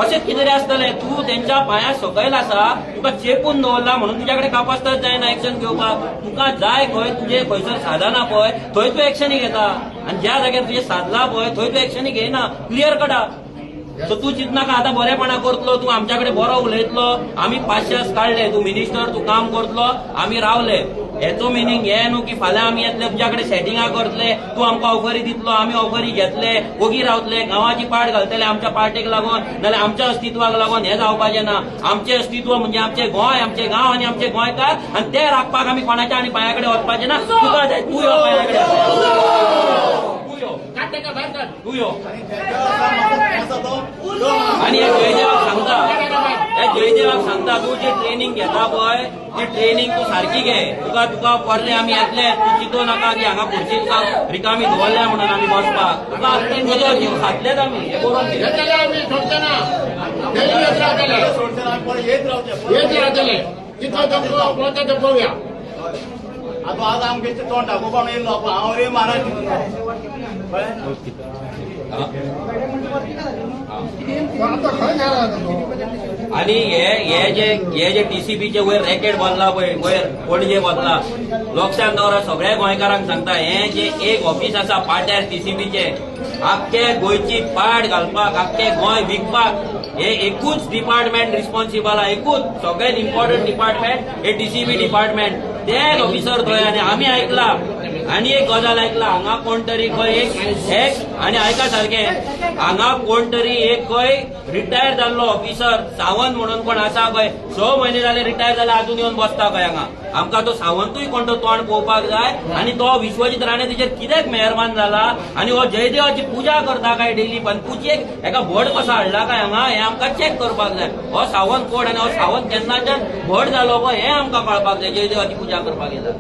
अशेंच कितें तरी आसतलें. तूं तेंच्या पांया सकयल आसा, तुका चेपून दवरला म्हणून तुज्या कडेन कापास्ताद जायना एक्शन घेवपाक. तुका जाय खंय, तुजें खंयसर सादना पळय थंय तूं एक्शनी घेता आनी ज्या जाग्यार तुजें सादला पळय थंय तूं एक्शनी घेयना. क्लियर कटा. सो तूं चिंतनाका आतां बरेपणा करतलो, तूं आमच्या कडेन बरो उलयतलो. आमी पाशास काडले, तूं मिनिस्टर, तूं काम करतलो, आमी रावले. हेचो मिनींग हें न्हू की फाल्यां आमी येतले, तुज्या कडेन सेटिंगां करतले, तूं आमकां ऑफरी दितलो, आमी ऑफरी घेतले, ओगी रावतले, गांवाची पाट घालतले आमच्या पार्टेक लागून नाल्यार आमच्या अस्तित्वाक लागून. हें जावपाचें ना. आमचें अस्तित्व म्हणजे आमचें गोंय, आमचें गांव आनी आमचे गोंयकार आनी ते राखपाक आमी कोणाच्या आनी पांया कडेन वचपाचें ना. तुका जाय तूं यो पांया कडेन, तूं यो, तूं यो. आनी हे जयदेवाक सांगता, हे जयदेवाक सांगता, तूं जी ट्रेनिंग घेता पळय ती ट्रेनिंग तूं सारकी घे. तुका तुका परते आमी येतले. तूं चिंतो नाका की हांगा खुर्ची तुका रिकामी दवरल्या म्हणून आमी बसपाक. तुका तुजो जीव खातलेच आमी, हें बरोवन घे. येत रावतले तितलो पळोवया. आतां आज आमगे तोंड दाखोवपाक येयलो हांव रे महाराज. हा? आता खंय गेला तो? आनी आणि हे हे जे हे जे टीसीबीचे वयर रॅकेट बांदला पळय, वयर पणजे बांदला, लक्षात दवरा. सगळ्या गोंयकारांक सांगता, हे जे एक ऑफिस आसा पाट्यार टीसीबीचे, आख्खे गोंयची पाट घालपाक, आख्खे गोंय विकपाक हे एकूच डिपार्टमेंट रिस्पॉन्सिबल आहा. एकूच सगळ्यात इम्पॉर्टंट डिपार्टमेंट हे टीसीबी डिपार्टमेंट. तेच ऑफिसर थंय. आनी आमी आयकला, आनी एक गजाल आयकला, हांगा कोण तरी खंय एक एक, आनी आयका सारकें, हांगा कोण तरी एक खंय रिटायर जाल्लो ऑफिसर सावंत म्हणून कोण आसा खंय, 6 म्हयने जाले रिटायर जाले, अजून येवन बसता खंय हांगा. आमकां तो सावंतूय कोण तो तोंड पळोवपाक जाय. आनी तो विश्वजीत राणे तेजेर कित्याक मेहरबान जाला आनी हो जयदेवाची पुजा करता काय डेली, पण पुजेक एका भट कसो हाडला काय हांगा, हें आमकां चॅक करपाक जाय. हो सावंत कोण आनी हो सावंत केन्नाच्यान भट जालो पळय, हें आमकां कळपाक जाय. जयदेवाची पुजा करपाक येता.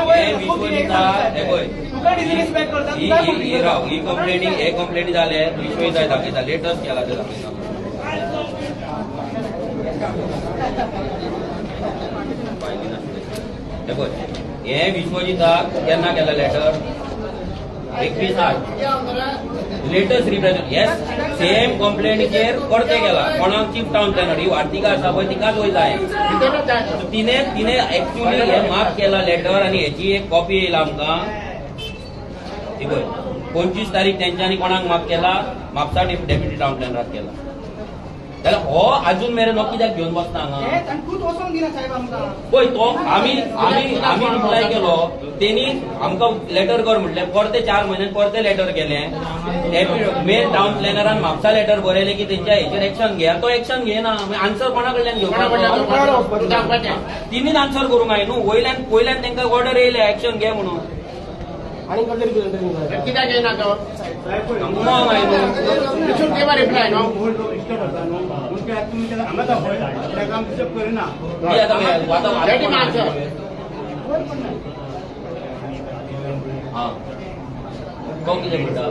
हे विश्वजिता, हे पळय. तुका डिसरिस्पेक्ट करता. ही ही ही राव, ही कंप्लेनी, हे कंप्लेनी जाले, विश्वजिता दाखयता, लेटस्ट केला ते दाखयता. हे पळय, हे विश्वजिताक केन्ना केला लेटर? 21/8. लेटस्ट रिप्रेझेंट हे सेम कंप्लेनीचेर परते केला. कोणाक? चीफ टाउन प्लॅनर ही वार्तिका आसा पळय, तिकाच वयता. तिने तिने एक्च्युअली हे माफ केला लेटर आनी हेची एक कॉपी येयला आमकां. ही पळय, 25 तारीख तेंच्यांनी कोणाक माफ केला? म्हापसा डेप्युटी टाउन प्लॅनराक केला. जाल्यार हो अजून मेरेन हो कित्याक घेवन बसता हांगा? आनी तूंच वचोंक दिना साहेब आमकां. पळय, तो आमी आमी आमी रिप्लाय केलो, तेणी आमकां लेटर कर म्हटलें. परते 4 म्हयन्यान परते लेटर केलें. मेन टाउन प्लॅनरान म्हापसा लेटर बरयलें की तेंच्या हेचेर एक्शन घेया. तो एक्शन घेयना. आन्सर कोणा कडल्यान घेवपाचो? तिनीच आन्सर करूंक जाय न्हू. वयल्यान वयल्यान तांकां ऑर्डर येयल्या एक्शन घे म्हणून. आनी कसले रिप्रेझेंटेशन? कित्याक येना तो? आमकां जाय न्हू. You should give a reply, no? करता न्हू पूण ते तुमी ताका हांगा दाखय, ताका आमी डिस्टर्ब करिना. ती आतां आतां Let him answer. हा, तो कितें म्हणटा?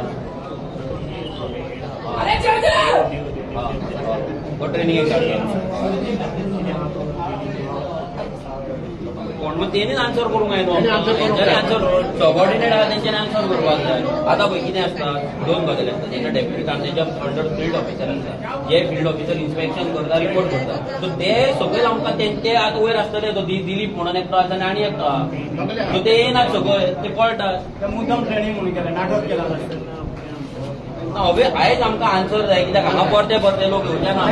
हा, तो ट्रेनिंगेक धाडटा कोण? मग तेणीच आन्सर करूंक जाय न्हू. तेंच्यांनी आन्सर, सबॉर्डिनेट आहा तेंच्यांनी आन्सर करपाक जाय. आतां पळय कितें आसता, दोन गजाली आसता. जेन्ना डेप्युटी काम, तेंच्या अंडर फिल्ड ऑफिसर आसता, जे फिल्ड ऑफिसर इन्स्पेक्शन करता, रिपोर्ट करता. सो ते सगळे आमकां ते आतां वयर आसतले. तो दिलीप म्हणून एकटो आसा आनी आनी एकटो आहा. सो ते येनात सगळे, ते पळटात. ते मुद्दम ट्रेनिंग म्हणून केलें, नाटक केलां. ना, हवे आयज आमकां आन्सर जाय, कित्याक हांगा परते परते लोक येवचे ना.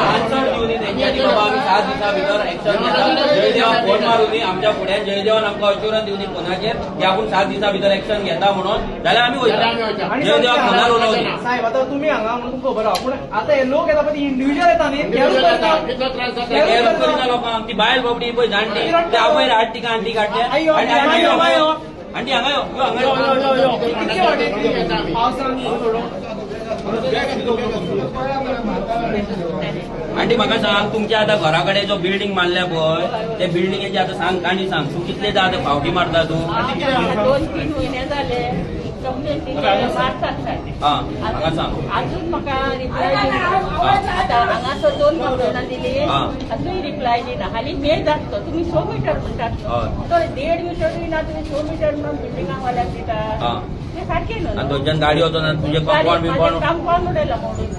आन्सर दिवनी तेंच्यांनी, बाबा आमी 7 दिसां भितर एक्शन घेता. जयदेवाक फोन मारुनी आमच्या फुड्यान, जयदेवान आमकां अश्युरन्स दिवनी फोनाचेर की आपूण 7 दिसां भितर एक्शन घेता म्हणून, जाल्यार आमी वयता. जयदेवाक फोनार उलोवनी. साहेब, आता तुम्ही हांगा म्हणून तुमकां खबर आहा, पूण आता हे लोक येता पळय, इंडिव्हिज्युअल येता न्ही, केरूच करता. कितलो त्रास जाता. केअर करिना लोकांक. ती बायल बाबडी पळय जाणटी, ते आवय हाड तिका आंटी काडटे. आंटी हांगा यो, आंटी हांगा यो, यो हांगा यो. कितके वाटे पावसान थोडो. आंटी, म्हाका सांग, तुमच्या आतां घरा कडेन जो बिल्डींग मारल्या पळय, ते बिल्डिंगेची आतां सांग, काणी सांग. तूं कितले आतां फावटी मारता तूं? 2-3 म्हयने जाले कंप्लेन दिले, मारतात सारके. हा, म्हाका सांग. अजून म्हाका रिप्लाय दिना. आतां हांगासर दोन कंप्लेनां दिली. अजून रिप्लाय दिना. हालीं मेज आसतो, तुमी 6 मिटर म्हणटात. तो 1.5 मिटरूय ना. तुमी 6 मिटर म्हणून बिल्डिंगा वाल्याक दिता. ते सारकें न्हू. आनी थंयच्यान गाडी वचना, तुजें कंपाउंड बिंपाउंड. कंपाउंड उडयला मोडून.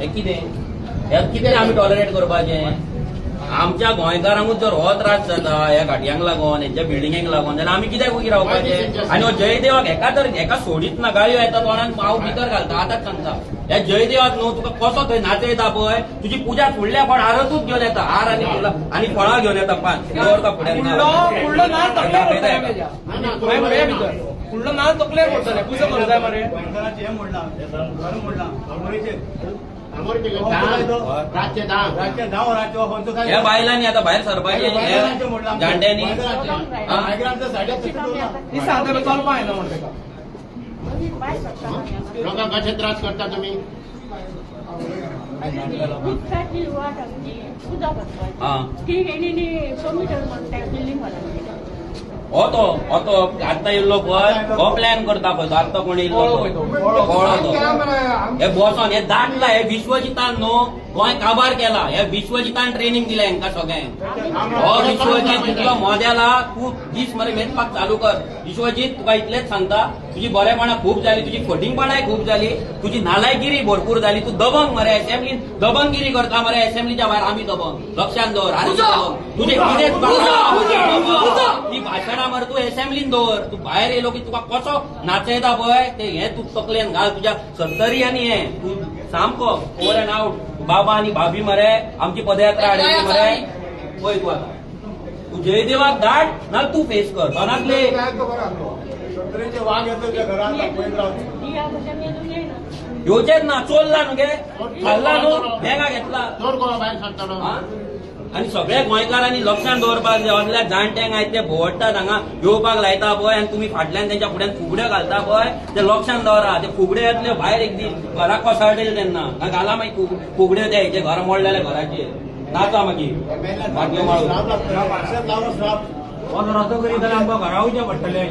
हे कितें? हे कितें आमी टॉलरेट करपाचें? आमच्या गोंयकारांकूच जर हो त्रास जाता ह्या घाटयांक लागून, हेंच्या बिल्डिंगेक लागून, जाल्यार आमी कित्याक वगी रावपाचें? आनी हो जयदेवाक हेका तर हेका सोडीत ना. गाळयो येता तोंडान, हांव भितर घालता. आतांच सांगता, ह्या जयदेवाक न्हू तुका कसो थंय नाचयता पळय, तुजी पुजा फुडल्या फावट आरतूच घेवन येता. हार आनी फुलां आनी फळां घेवन येता, पांच दवरता फुड्यान. फुडलो फुडलो नाल तकलेर पडटले मेज्या. मागीर म्हणया भितर फुडलो नाल तकलेर पडटले. पुजा करूं जाय मरे. गोंयकारांचें हें मोडलां, घर मोडलां आमोरेचेर. रातचे 10. रातचे 10 वरांचो खंयचो ह्या बायलांनी आतां भायर सरपाचें, ह्या जाणट्यांनी. मागीर सायडाक ती सांगता चलपा येना म्हण तेका. भायर सरता आमी हांगा. लोकांक कशे त्रास करता तुम्ही? उदकाची वाट आमची उदक हा. वचपाची ती हेणी 100 मिटर म्हणटा बिल्डींग वाल्यांनी. हो तो हो तो आत्तां येयल्लो पळय, हो प्लॅन करता पळय तो, आत्तां कोण येयल्लो पळय. कळ्ळो तो. हे बसोन हे दाटला, हे विश्वजितान न्हू गोंय काबार केला. हे विश्वजितान ट्रेनिंग दिलें हांकां सगळ्यांक. हो विश्वजीत इतलो मोदेला, तूं दीस मरे मेजपाक चालू कर. विश्वजीत, तुका इतलेंच सांगता, तुजी बरेपणां खूब जाली, तुजी फटींगपणाय खूब जाली, तुजी नालायगिरी भरपूर जाली. तूं दबंग मरे, असेंब्लीन दबंगिरी करता मरे. असेंब्लीच्या भायर आमी दबंग, लक्षात दवर. आनी दबंग तुजें कितेंच ती भाशणां मरे तूं असेंब्लीन दवर. तूं भायर येयलो की तुका कसो नाचयता पळय ते, हें तूं तकलेन घाल. तुज्या 70 आनी हें तूं सामको ओवर एंड आवट. बाबा आनी भाभी मरे आमची पदयात्रा हाडली मरे. पळय तूं आतां तूं जयदेवाक धाड ना, तूं फेस कर बनातले. सत्तरीचे वाघ येतो त्या घरात दाखयत रावता. दिया भशेन मेजून येयना. येवचेच ना. चोरला न्हू गे, खाल्ला न्हू, बॅगा घेतला. हा? आनी सगळ्या गोंयकारांनी लक्षात दवरपाक जाय, असल्या जाणट्यांक आयज ते भोंवडटात, हांगा येवपाक लायता पळय, आनी तुमी फाटल्यान तेंच्या फुड्यान फुगड्यो घालता पळय, ते लक्षात दवरा. ते फुगड्यो येतले भायर एक दीस, घरा कोसळटले तेन्ना घाला मागीर फुगड्यो ते हेचे घर मोडलेले घराचेर नाचा मागीर बाटल्यो माळून. श्राप लागता भाशेंत लावलो श्राप. रस्तो करीत जाल्यार आमकां घरा वयचें पडटलें.